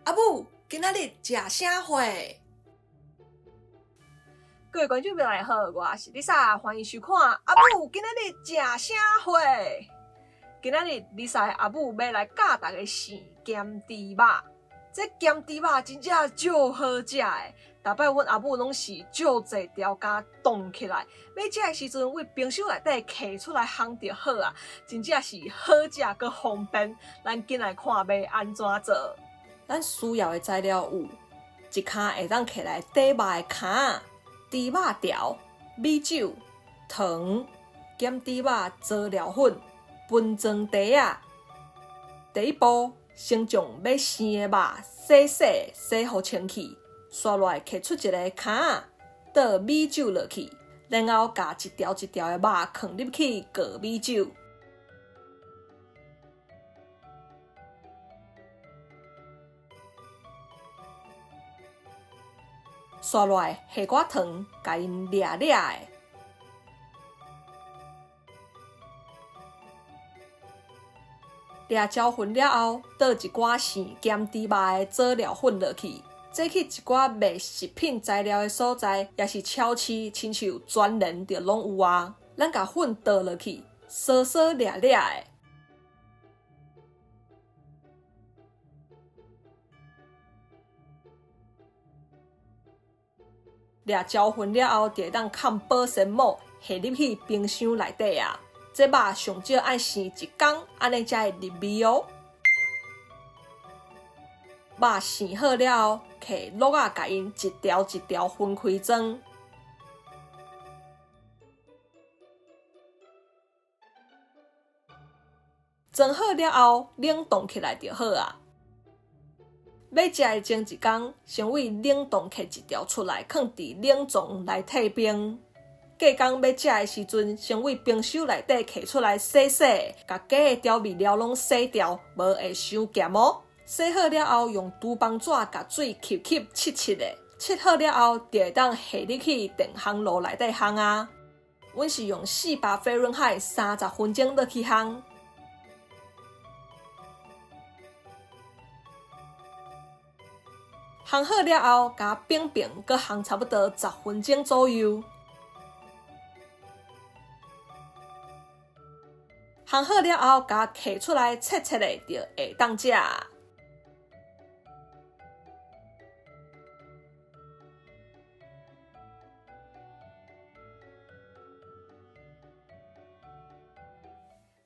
阿母，今仔日食啥货？各位觀眾朋友好，我是 Lisa，歡迎收看阿母今仔日食啥貨？今仔日 Lisa 的阿母欲來教大家生鹹豬肉。這鹹豬肉真正足好食的，逐擺阮阿母攏是足濟條共凍起來，欲食的時陣，佇冰箱內底提出來烘就好啊，真正是好食閣方便。咱緊來看欲按怎做。咱需要的材料有：一跤會當提來綴肉的跤仔、豬肉條、米酒、糖、鹹豬肉佐料粉、分裝袋仔。第一步，先將欲生的肉洗洗洗予清氣，煞落來揢出一个跤仔，倒米酒落去，然後共一條一條的肉囥入去過米酒。煞落來下寡糖，共𪜶掠掠的。掠攪勻了後，倒一寡生鹹豬肉的佐料粉落去。這去一寡賣食品材料的所在，抑是超市，親像全聯就攏有啊。咱共粉倒落去，趖趖掠掠的。掠攪勻了後，就會當崁保鮮膜，下入去冰箱內底啊。這肉上少愛生一工，按呢才會入味喔。肉生好了後，提橐仔共𪜶一條一條分開裝。裝好了後，冷凍起來就好啊。欲食的前一工，先佇冷凍提一條出來，囥佇冷藏來退冰。隔工欲食的時陣，先佇冰箱內底提出來洗洗，共假的調味料攏洗掉，無會傷鹹喔。洗好了後，用廚房紙共水吸吸拭拭的，拭好了後，就會當下入去電烘爐內底烘啊。阮是用400飛倫海30分鐘落去烘。烘好了後，共反爿閣烘差不多10分鐘左右。烘好了後，共提出來切切的，就會當食。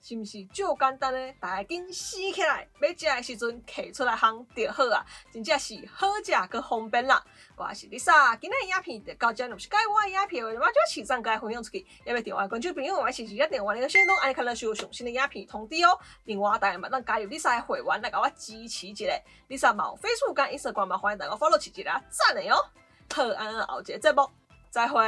是毋是足簡單的？大家緊生起來，欲食的時陣提出來烘就好啊！真正是好食閣方便啦。我是 Lisa，今仔日影片就到這，若是喜歡我的影片的話，就請讚加分享出去，也欲訂閱觀眾朋友，我是直接訂閱你個小鐘，按呢較會收到上新的影片通知哦。另外，大家嘛當加入 Lisa 的會員來共我支持一下。Lisa 嘛有 Facebook 佮 Instagram 嘛，歡迎大家 follow 一下讚的哦。好，按呢後一个節目再會。